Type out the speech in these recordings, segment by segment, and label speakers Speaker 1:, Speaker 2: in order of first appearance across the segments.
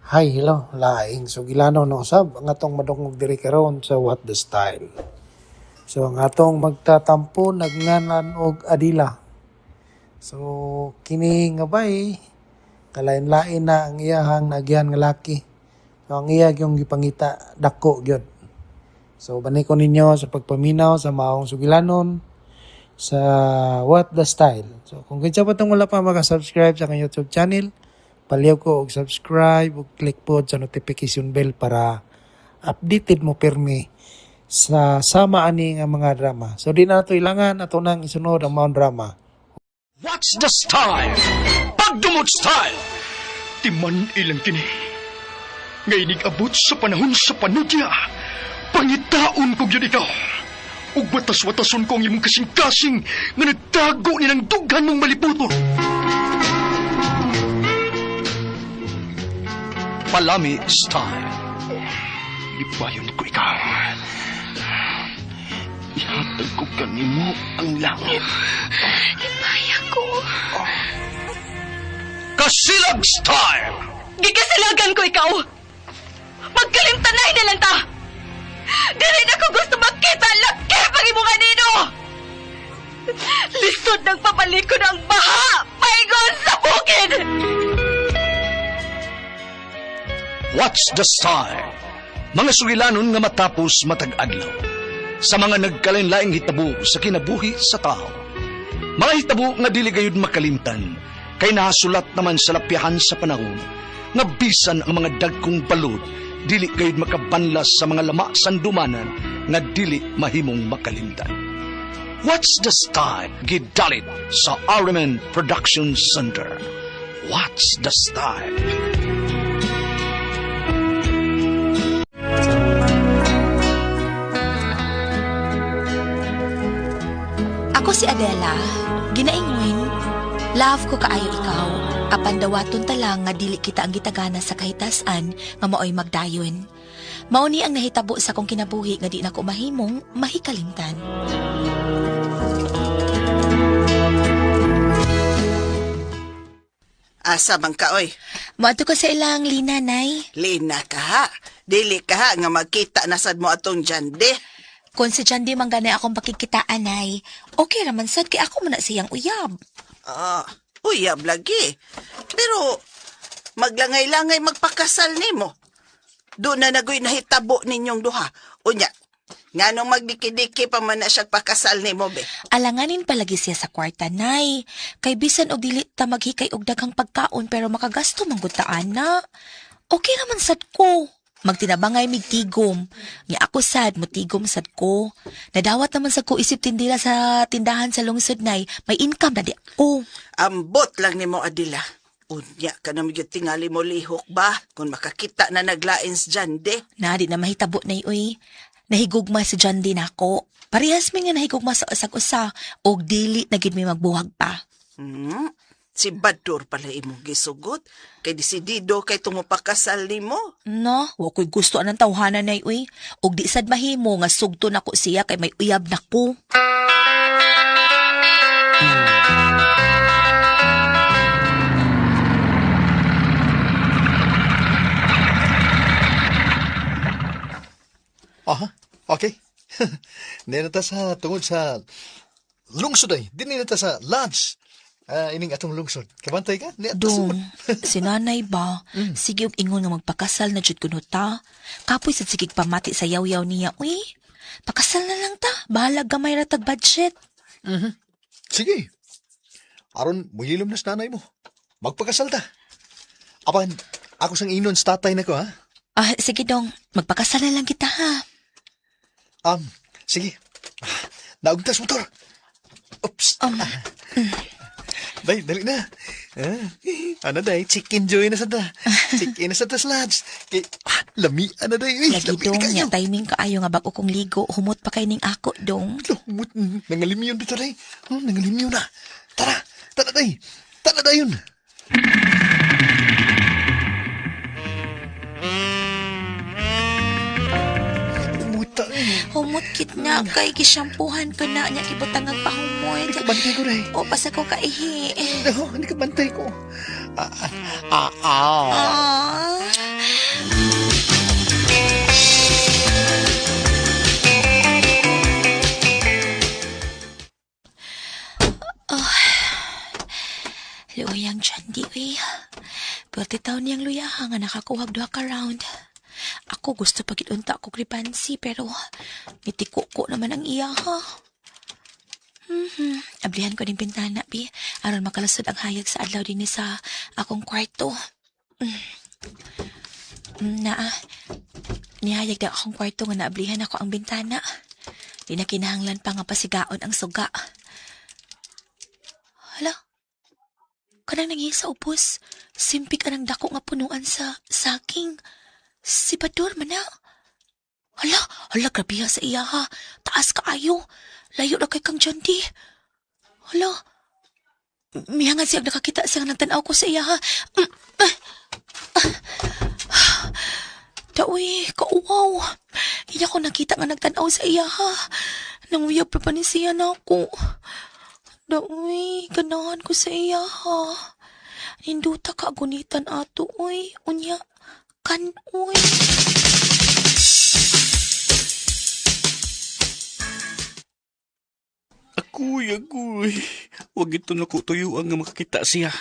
Speaker 1: Hi, hello. Laing sugilano no usab ang atong madungog diri karon sa What the Style. So ang atong magtatampo nagngalan og Adila. So kini nga bay kalain-lain na ang iyahang nagyan nga laki. So ang iya gyung gipangita dako gyud. So bani ko ninyo sa pagpaminaw sa maong sugilanon sa What the Style. So kung kinsa pa tong wala pa maka-subscribe sa akong YouTube channel, paliw ko og subscribe ug click po sa notification bell para updated mo pirmi sa sama ani nga mga drama. So di na nato ilangan, ato nang isunod ang maong drama.
Speaker 2: What's the style? Pagdumot style! Timan ilang kini. Ngay abot sa panahon sa panudya. Pangitaon ko gyud ikaw. Ug watas-watason ko ang imong kasing-kasing nga nagtago ni ng dughan mong maliputon. Palami style. Libayon ko ikaw. Ihatag ko kanimo ang langit.
Speaker 3: Himaya ko.
Speaker 2: Kasilag style!
Speaker 3: Gikasilagan ko ikaw! Magkalimtanay na lang ta! Dili na ko gusto makita laki pag imo kanino! Lisod ng papalikon ang baha! Paingon sa bukid!
Speaker 2: What's the style? Mga sugilanon nga matapos matag adlaw. Sa mga nagkalain-laing hitabo sa kinabuhi sa tao. Mga hitabo nga dili gayud makalimtan, kay nahasulat naman sa lapyahan sa panahon, nga bisan ang mga dagkong balod, dili gayud makabanlas sa mga lama sandumanan nga dili mahimong makalimtan. What's the style? Gidalit sa Arimen Production Center. What's the style?
Speaker 4: Ako si Adela, ginaingwin, love ko kaayo ikaw, apan dawaton ta lang nga dili kita ang gitagana sa kahitasan nga maoy magdayon. Mao ni ang nahitabo sa akong kinabuhi nga di nako mahimong mahikalimtan.
Speaker 5: Asa man ka, oy?
Speaker 4: Moadto ko sa ilang Lina, nay.
Speaker 5: Lina ka ha. Dili ka ha nga magkita na sad mo atong jande.
Speaker 4: Kung si John di man ganay akong pakikitaan, nay, okay raman sad kay ako man na siyang uyab.
Speaker 5: Ah, uyab lagi. Pero maglangay-langay magpakasal nimo. Doon na nagoy nahitabo ninyong duha. Unya, nganong magdiki-diki pa man na siya pakasal nimo be.
Speaker 4: Alanganin palagi siya sa kwarta, nay. Kay bisan og dili ta maghikay og daghang pagkaon pero makagasto man gud ta ana. Okay raman sad ko. Magtinabangay mig tigom. Nya ako sad motigom sad ko. Nadawat naman sad ko isip tindira sa tindahan sa lungsod, nay. May income na di ako.
Speaker 5: Ambot lang nimo, Adila. Unya ka na magyud tingali mo lihok ba kung makakita na naglains jande.
Speaker 4: Na di na mahitabo nay uy. Nahigugma si John din ako. Parehas mi nga nahigugma sa usag usa og dili na gid mi magbuhag pa.
Speaker 5: Si Badur pala imong gisugot. Kay desidido kay tumupakasal nimo.
Speaker 4: No, wa ko'y gusto anang tawhana nay uy. Og di sad mahimo nga sugto nako siya kay may uyab nako.
Speaker 6: Aha, okay. Nina ta sa tungod sa lungsod ay. Di nina ta sa lodge. Ah, ining atong lungsod. Kabantay ka? Ni ato
Speaker 4: Dong, si nanay ba? Sige og ingon nga magpakasal na jud kuno ta. Kapoy sad sige pamati sa yaw-yaw niya. Uy, pakasal na lang ta. Bahala gamay ra tag budget.
Speaker 6: Sige. Aron, muhilom na sa nanay mo. Magpakasal ta. Apan, ako sang inon sa tatay na ko, ha?
Speaker 4: Ah, sige dong, magpakasal na lang kita ha.
Speaker 6: Sige. Naugtas motor. Oops. Day, dali na. Ah, ano day, chicken joy na sa ta. Chicken na sa ta sa lodge. Kay, lami, ano day. Uy,
Speaker 4: Lagi
Speaker 6: lami
Speaker 4: dong,
Speaker 6: na
Speaker 4: nya
Speaker 6: kayo.
Speaker 4: timing kaayo nga bag-o kong ligo, humot pa kay ning ako dong.
Speaker 6: Lumot, nangalimyon dito day. Nangalimyon na. Tara, tara day. Tara dayon. Umuta eh.
Speaker 4: Humot kit nga kay gishampuhan ko na nya ibutang ang pahumot.
Speaker 6: Hindi ka bantay ko day.
Speaker 4: O basta ko kaihi.
Speaker 6: No, hindi ka bantay ko. Ah, ah, ah, ah.
Speaker 4: Ah, Swerte taon niyang luyaha nga nakakuhag duha ka round. Ako gusto pagid unta ko gripansi pero nitiko ko naman ang iya ha. Ablihan ko ning bintana bi aron makalusod ang hayag sa adlaw dinhi sa akong kwarto. Naa. Nihayag na akong kwarto nga naablihan ako ang bintana. Di na kinahanglan pa nga pasigaon ang suga. Hala, kanang nangihi sa ubos, simpik anang dako nga punuan sa saging. Si Bador man na. Hala, hala, grabe ha sa iya ha. Taas kaayo. Layo na kay kang John D. Hala, mihangad siya nakakita siya nga nagtanaw ko sa iya ha. Ah, ah. Daoy, kauwaw. Iya ko nakita nga nagtanaw sa iya ha. Nanguyab pa pa ni siya na ako. Daoy, ganahan ko sa iya ha. Ninduta ka agunitan ato, uy. Unya, kan-uy.
Speaker 7: Akoy, akoy. Huwag ito na ko tuyuan nga makakita siya.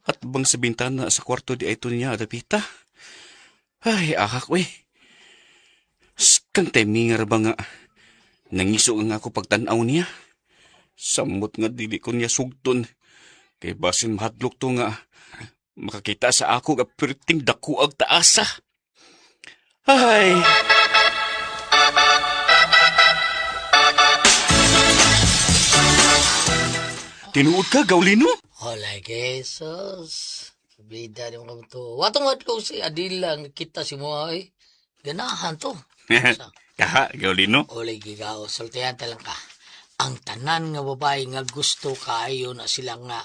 Speaker 7: At bang sa bintana sa kwarto di ay ito niya, adapita. Ay, akak, uy. Skang timingar ba nga? Nangiso nga ako pagtanaw niya. Samot nga dili ko niya sugton. Kay basin mahadlok to nga makakita sa ako nga perting dako ang taasa. Ay! Tinuod ka, Gaulino?
Speaker 8: Hola, Jesus. Bida ni mo to. Watong watlo si Adila nga kita si mo ay. Ganahan to.
Speaker 7: Kaha, Gaulino?
Speaker 8: Olay gigaw, sultihan ta lang ka. Ang tanan nga babae nga gusto kaayo na sila nga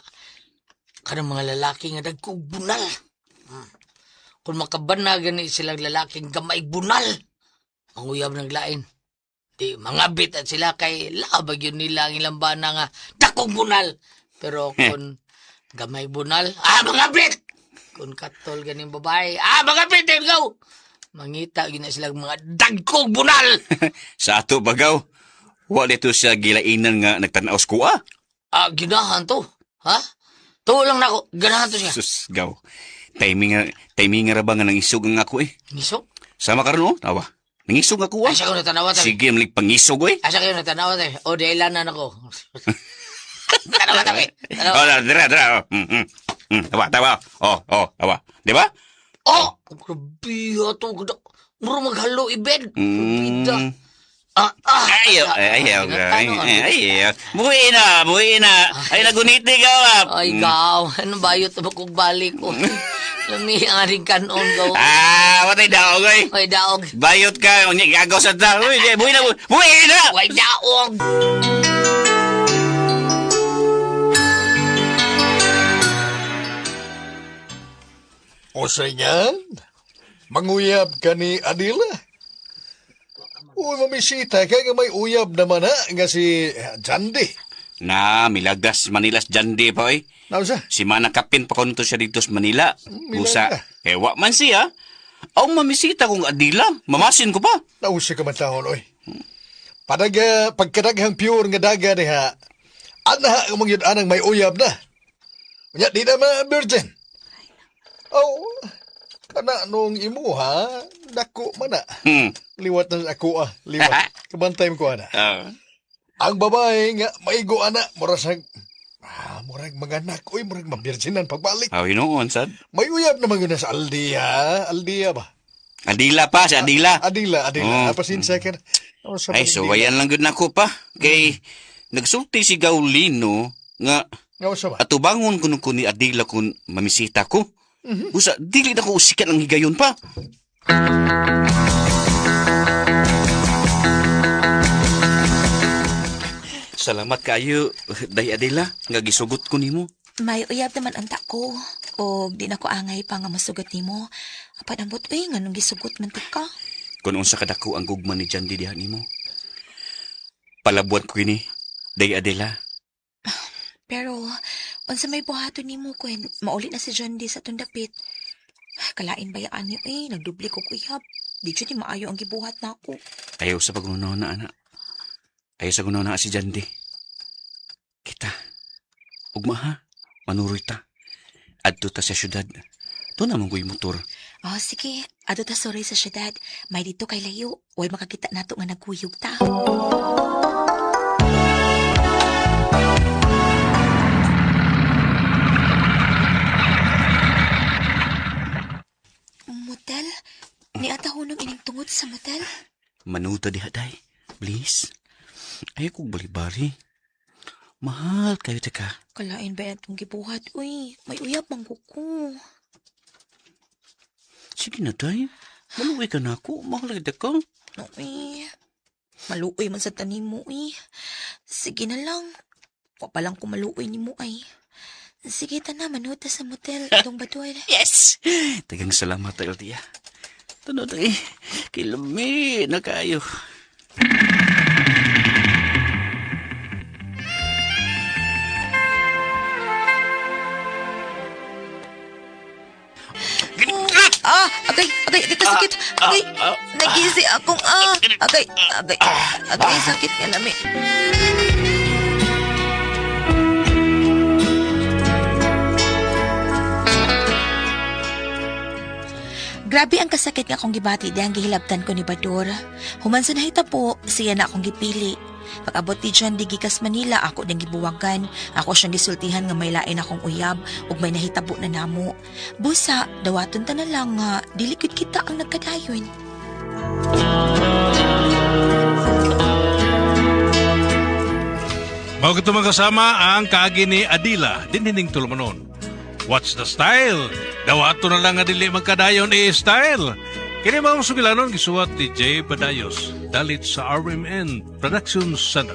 Speaker 8: kanang mga lalaki nga dagkog bunal. Kung makabana gani silang lalaking gamay bunal, manguyab ng lain. Di mangabit at sila kay labag yun nila ang ilang bana nga dakong bunal. Pero kung gamay bunal, mangabit! Kung katol ganing babae, mangabit din go! Mangita gina sila mga dagkong bunal!
Speaker 7: Sa ato bagaw, wa dito siya gilainan nga nagtanaw sa kuha.
Speaker 8: Ginahan to. Ha? Tuo lang nako, ganahan to siya.
Speaker 7: Sus, gaw. Timing nga ra ba nga nangisog ang ako eh.
Speaker 8: Ngisog?
Speaker 7: Sama karon oh, tawa. Nangisog ako ah.
Speaker 8: Asa ko natanawa tayo.
Speaker 7: Sige, malik pangisog eh.
Speaker 8: Asa kayo natanawa tayo. O, di ilanan ako. Tanawa tayo. Tanawa.
Speaker 7: Oh, dira, dira. Oh. Tawa, tawa. Oh, oh, tawa. Di ba?
Speaker 8: Oh! Grabe to. Muro maghalo ibed. Bida.
Speaker 7: Ay, ay, ay, ay, ay, ay. Buhi na, buhi na. Ay, naguniti ka, ah.
Speaker 8: Ay, gaw. Ano ba yun? Tabakog balik ko. Lami ang aring kanon, gaw.
Speaker 7: Watay daog, ay.
Speaker 8: Ay, daog.
Speaker 7: Bayot ka. Unya, gagaw sa ta. Uy, buhi na, buhi na.
Speaker 8: Ay, daog.
Speaker 6: O sa inyan, manguyab ka ni Adila. Uy, mamisita kay nga may uyab naman ha, nga si Jandy.
Speaker 7: Na, milagas Manilas Jandy pa, oy.
Speaker 6: Nausa?
Speaker 7: Si Mana Kapin pa konto siya dito sa Manila.
Speaker 6: Milaga.
Speaker 7: Usa, ewa man siya. Aw, mamisita kong Adila. Mamasin ko pa.
Speaker 6: Nausa ka man taon, oy. Padaga, pagkadaghang pure nga daga niha, anaha ang mga anang may uyab na. Unya, di na ma-virgin. Aw, kana nung imuha, dako man na. Liwat na ako ah, liwat. Kabantay mo ko ana. Ang babae nga maigo ana, murag murag mga anak, uy, murag mabirginan pagbalik.
Speaker 7: Aw, hinuon, sad.
Speaker 6: May uyab naman yun na sa Aldia. Aldia ba?
Speaker 7: Adila pa, si Adila.
Speaker 6: Adila, Adila.
Speaker 7: Oh.
Speaker 6: Pasensya ka na. Oh, sa
Speaker 7: Ay,
Speaker 6: Adila.
Speaker 7: suwayan lang gud nako pa. Kay nagsulti si Gaulino nga
Speaker 6: Nga, sa ba?
Speaker 7: atubangon kuno ko ni Adila kung mamisita ko. Usa, dili na ko usikan ang higayon pa. Salamat kaayo, Day Adela, nga gisugot ko nimo.
Speaker 4: May uyab naman unta ko. O di na ko angay pa nga masugat nimo. Apan ambot uy, nga nung gisugot man ka.
Speaker 7: Kung unsa kadako ang gugma ni Jandy diha nimo. Palabuan ko ini, Day Adela.
Speaker 4: Pero unsa may buhaton nimo kun mauli na si John D sa tundapit. Kalain ba yaan niyo eh, nagdubli ko uyab. Di jud ni maayo ang gibuhat nako.
Speaker 7: Ayaw sa pagunaw na, anak. Ayaw sa gunaw na si Jandy. Kita. Ugma ha. Manuroy ta. Adto ta sa syudad. Ito naman ko'y motor.
Speaker 4: Oh, sige. Adto ta suroy sa syudad. May dito kay layo. Way makakita nato nga nagkuyog ta. Motel? Niata hunong ining tungod sa motel?
Speaker 7: Manuta diha, day. Please. Ayaw kong balibari. Mahal kayo ta ka.
Speaker 4: Kalain ba atong gibuhat? Uy, may uyab man ko ko.
Speaker 7: Sige na, day. Maluwi ka na ako. Mahal kita ka.
Speaker 4: No, eh. Maluoy man sa tanim mo, eh. Sige na lang. Wa pa lang ko maluoy ni mo, ay. Sige, tana, manood ta sa motel. Dong Badoy.
Speaker 7: Yes! Tagang salamat, Altia. Tano, day. Kilami na kayo.
Speaker 4: Ah, agay, agay, agay, kasakit. Agay, nagisi akong, ah. Agay, agay, agay, sakit nga lami. Grabe ang kasakit nga akong gibati dahil gihilabtan ko ni Bador. Human sa nahitabo, siya na akong gipili. Pag-abot ni John di gikas Manila, ako nang gibuwagan. Ako siyang gisultihan nga may lain akong uyab ug may nahitabo na namo. Busa, dawaton ta na lang nga dili gud kita ang nagkadayon.
Speaker 9: Mao kato mga kasama ang kaagi ni Adila dinhining tulumanon. What's the style? Dawato na lang nga dili magkadayon i-style. Kini maong sugilanon gisuwat ni Jay Badayos dalit sa RMN Production Center.